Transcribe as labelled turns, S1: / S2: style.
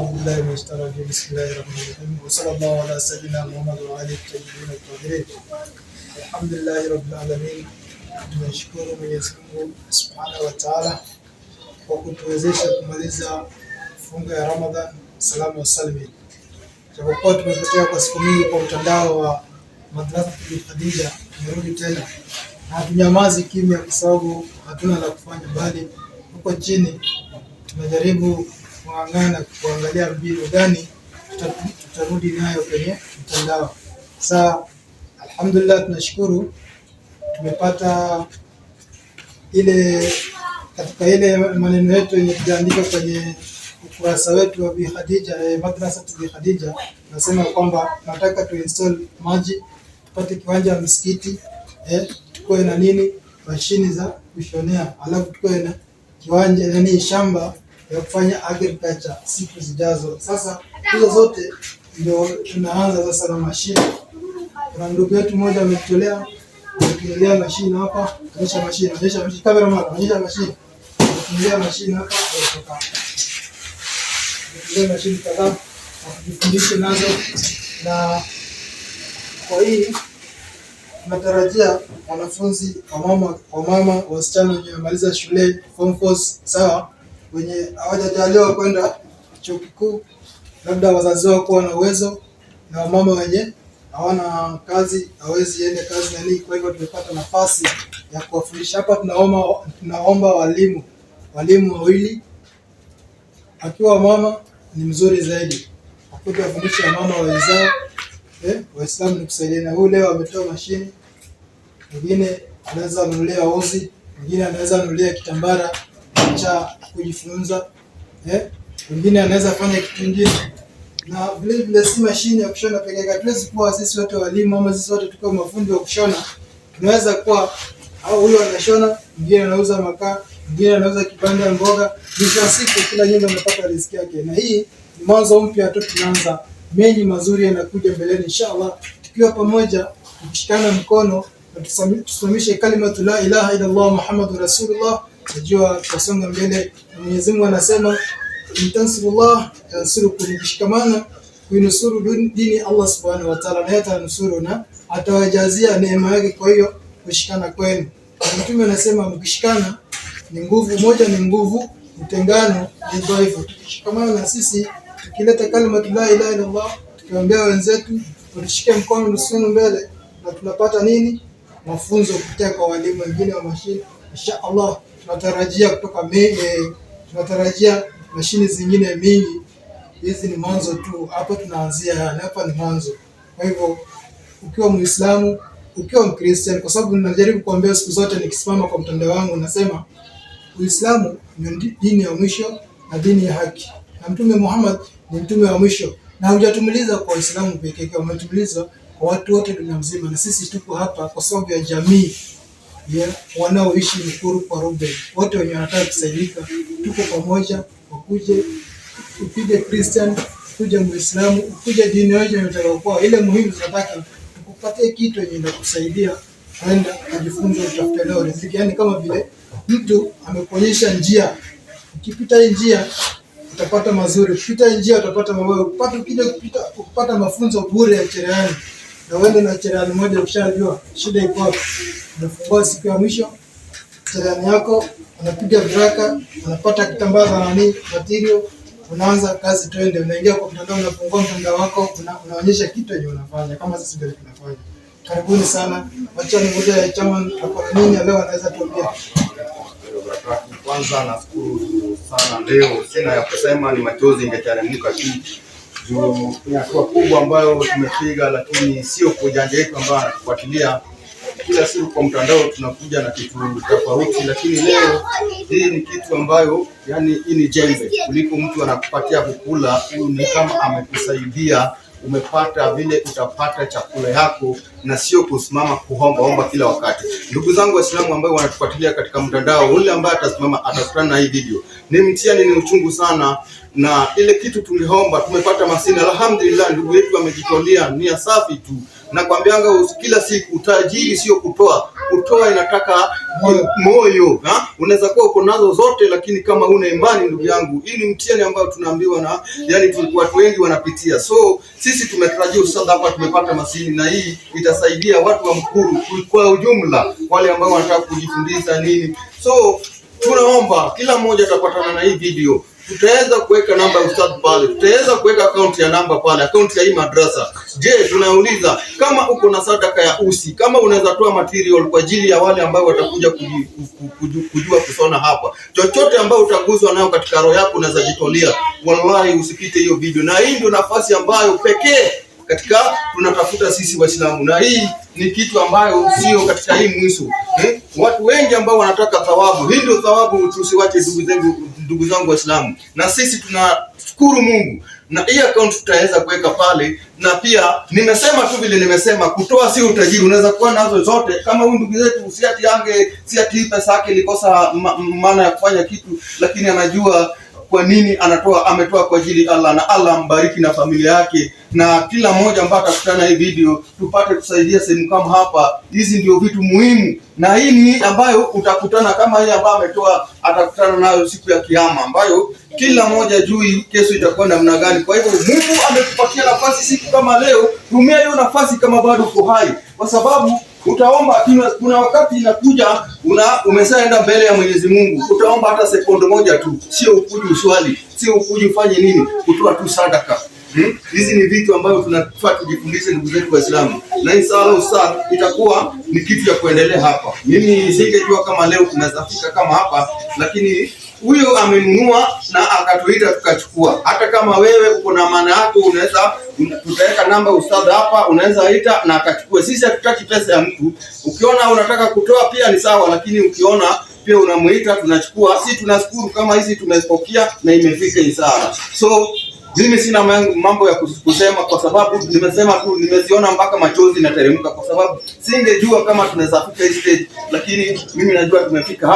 S1: A'udhu billahi minash shaitani rajim. Bismillahir rahmanir rahim. Wa sallallahu ala sayyidina Muhammad wa alihi tayyibin tahirin. Alhamdulillahi rabbil alamin. Tunashukuru Mwenyezi Mungu Subhanahu wa Ta'ala kwa kutuwezesha kumaliza funga ya Ramadhan salama wa salmin. Japokuwa tumepotea kwa siku mingi kwa mtandao wa Madrasa Bi Khadija, tumerudi tena na hatunyamazi kimya kwa sababu hatuna la kufanya, bali huko chini tunajaribu kung'ang'ana kuangalia mbinu gani tutarudi nayo kwenye mtandao. Sasa alhamdulillah, tunashukuru tumepata ile katika ile maneno yetu yenye tuliandika kwenye ukurasa wetu wa Bi Khadija, Madrasa Bi Khadija, nasema kwamba nataka tu install maji tupate kiwanja ya msikiti, tukuwe na nini mashini za kushonea, alafu tukuwe na kiwanja nani shamba ya kufanya agriculture siku zijazo. Sasa hizo zote ndio tunaanza sasa na mashine. Kuna ndugu yetu mmoja ametolea ametunulia mashine hapa, onyesha mashine, onyesha mashine, cameraman, onyesha mashine. Ametunulia mashine hapa, kutoka ametunulia mashine kadhaa akujifundishe nazo, na kwa hii tunatarajia wanafunzi wamama wasichana wenye wamemaliza shule form 4 sawa, wenye hawajajaliwa kwenda chuo kikuu, labda wazazi wao kuwa na uwezo, na wamama wenye hawana kazi, hawezi ende kazi na nini. Kwa hivyo tumepata nafasi ya kuwafundisha hapa. Tunaomba walimu wawili, akiwa mama ni mzuri zaidi, akuja wafundishe wamama wenzao. Waislamu ni kusaidiana. Huyu leo ametoa mashini, mwingine anaweza anunulia uzi, mwingine anaweza anunulia kitambara cha kujifunza, mwingine anaweza fanya kitu kingine. Na vile vile si mashine ya kushona peke yake. Hatuwezi kuwa sisi wote walimu ama sisi wote tukiwa mafundi wa kushona. Tunaweza kuwa au huyo anashona, mwingine anauza makaa, mwingine anauza kibanda ya mboga. Mwisho wa siku kila nyumba inapata riziki yake, na hii ni mwanzo mpya tu, tunaanza mengi mazuri yanakuja mbeleni inshallah, tukiwa pamoja, tukishikana mkono na tusimamishe kalimatu la ilaha illa Allah Muhammadur Rasulullah, najua tutasonga mbele. Na Mwenyezi Mungu anasema in tansurullah yansurukum, mkishikamana kuinusuru dini Allah subhanahu wa ta'ala, naye atanusuru na atawajazia neema yake. Kwa hiyo kushikana kwenu, na Mtume anasema mkishikana ni nguvu moja, ni nguvu, mtengano ni dhaifu. Tukishikamana na sisi tukileta kalimatu la ilaha illa Allah, tukiwaambia wenzetu tushike mkono tusonge mbele, na tunapata nini? Mafunzo kupitia kwa walimu wengine wa mashine. Insha Allah tunatarajia kutoka tunatarajia mashine zingine mingi. Hizi ni mwanzo tu, hapa tunaanzia, yani hapa ni mwanzo. Kwa hivyo ukiwa Muislamu, ukiwa Mkristian, kwa sababu ninajaribu kuambia siku zote nikisimama kwa mtandao wangu nasema Uislamu ni dini ya mwisho na dini ya haki, na Mtume Muhammad ni mtume wa mwisho, na hujatumiliza kwa Waislamu pekee yake, umetumiliza kwa watu wote dunia mzima, na sisi tuko hapa kwa sababu ya jamii ya wanaoishi Mukuru kwa Ruben, wote wenye wanataka kusaidika, tuko pamoja. Wakuje ukuje Christian, ukuje Muislamu, ukuje dini yoyote unataka kuwa, ile muhimu tunataka tukupatie kitu yenye inakusaidia kwenda kujifunza, utafuta leo riziki. Yani kama vile mtu amekuonyesha njia, ukipita hii njia utapata mazuri, ukipita hii njia utapata mabaya, ukipata ukija kupita ukipata mafunzo bure ya cherehani na uende na cherehani moja, ukishajua shida iko wapi, unafungua siku ya mwisho cherehani yako, unapiga viraka, unapata kitambaa za nani material, unaanza kazi, twende. Unaingia kwa mtandao, unafungua mtandao wako, unaonyesha kitu yenye unafanya kama sisi vile tunafanya. Karibuni sana, wacha ningoje chama ako na nini leo anaweza tuambia.
S2: Kwanza nashukuru sana leo, sina ya kusema, ni machozi ingeteremka tu juu ni hatua kubwa ambayo tumepiga, lakini sio kwa ujanja wetu ambao anatufuatilia kila siku kwa mtandao, tunakuja na kitu tofauti, lakini leo hii ni kitu ambayo yani, hii ni jembe kuliko mtu anakupatia kukula. Huyu ni kama amekusaidia, umepata vile utapata chakula yako na sio kusimama kuomba omba kila wakati. Ndugu zangu Waislamu ambao wanatufuatilia katika mtandao, ule ambaye atasimama atakutana na hii video, ni mtihani, ni uchungu sana, na ile kitu tungeomba, tumepata mashine, alhamdulillah, ndugu yetu amejitolea, nia safi tu. Nakwambianga kila siku, utajiri sio kutoa, kutoa inataka
S1: Moyo.
S2: Moyo ha? Unaweza kuwa uko nazo zote, lakini kama huna imani, ndugu yangu, hii ni mtihani ambayo tunaambiwa na yani watu wengi wanapitia. So sisi tumetarajia ustadh hapa, tumepata mashine na hii itasaidia watu wa Mkuru kwa ujumla, wale ambao wanataka kujifundisha nini. So tunaomba kila mmoja atapatana na hii video, tutaweza kuweka namba ya ustadh pale, tutaweza kuweka akaunti ya namba pale, akaunti ya hii madrasa. Je, tunauliza kama uko na sadaka ya usi, kama unaweza toa material kwa ajili ya wale ambao watakuja kujua kusona hapa, chochote ambao utaguswa nayo katika roho yako unaweza jitolea. Wallahi, usipite hiyo video, na hii ndio nafasi ambayo pekee katika tunatafuta sisi Waislamu, na hii ni kitu ambayo sio katika hii mwisho eh? Watu wengi ambao wanataka thawabu, hii ndio thawabu. Tusiwache ndugu zangu Waislamu, na sisi tunashukuru Mungu na hii account tutaweza kuweka pale, na pia nimesema tu vile nimesema, kutoa si utajiri, unaweza kuwa nazo zote. Kama huyu ndugu zetu si ati ange si ati hii pesa yake ilikosa maana ya kufanya kitu, lakini anajua kwa nini anatoa, ametoa kwa ajili Allah, na Allah ambariki na familia yake na kila mmoja ambaye atakutana hii video, tupate kusaidia sehemu kama hapa. Hizi ndio vitu muhimu, na hii ni ambayo utakutana kama hii ambayo ametoa atakutana nayo siku ya Kiyama, ambayo kila mmoja jui kesho itakuwa namna gani. Kwa hivyo Mungu amekupatia nafasi siku kama leo, tumia hiyo nafasi kama bado uko hai, kwa sababu utaomba. Kuna wakati inakuja umeshaenda mbele ya Mwenyezi Mungu, utaomba hata sekondo moja tu, sio ukuje uswali, sio ukuje ufanye nini, kutoa tu sadaka. Hizi ni vitu ambavyo tunafaa tujifundishe ndugu zetu Waislamu, na inshallah ustadh, itakuwa ni kitu ya kuendelea hapa. Mimi singejua kama leo tunaweza fika kama hapa, lakini huyo amenunua na akatuita tukachukua. Hata kama wewe uko na maana yako, unaweza tutaweka namba ustadh hapa, unaweza ita na akachukua. Sisi hatutaki pesa ya mtu. Ukiona unataka kutoa pia ni sawa, lakini ukiona pia unamuita tunachukua. Si tunashukuru kama hizi tumepokea na imefika inshallah. So mimi sina mambo ya kusema kwa sababu nimesema tu, nimeziona mpaka machozi nateremka, kwa sababu singejua kama tunaweza fika hii stage, lakini mimi najua tumefika hapa.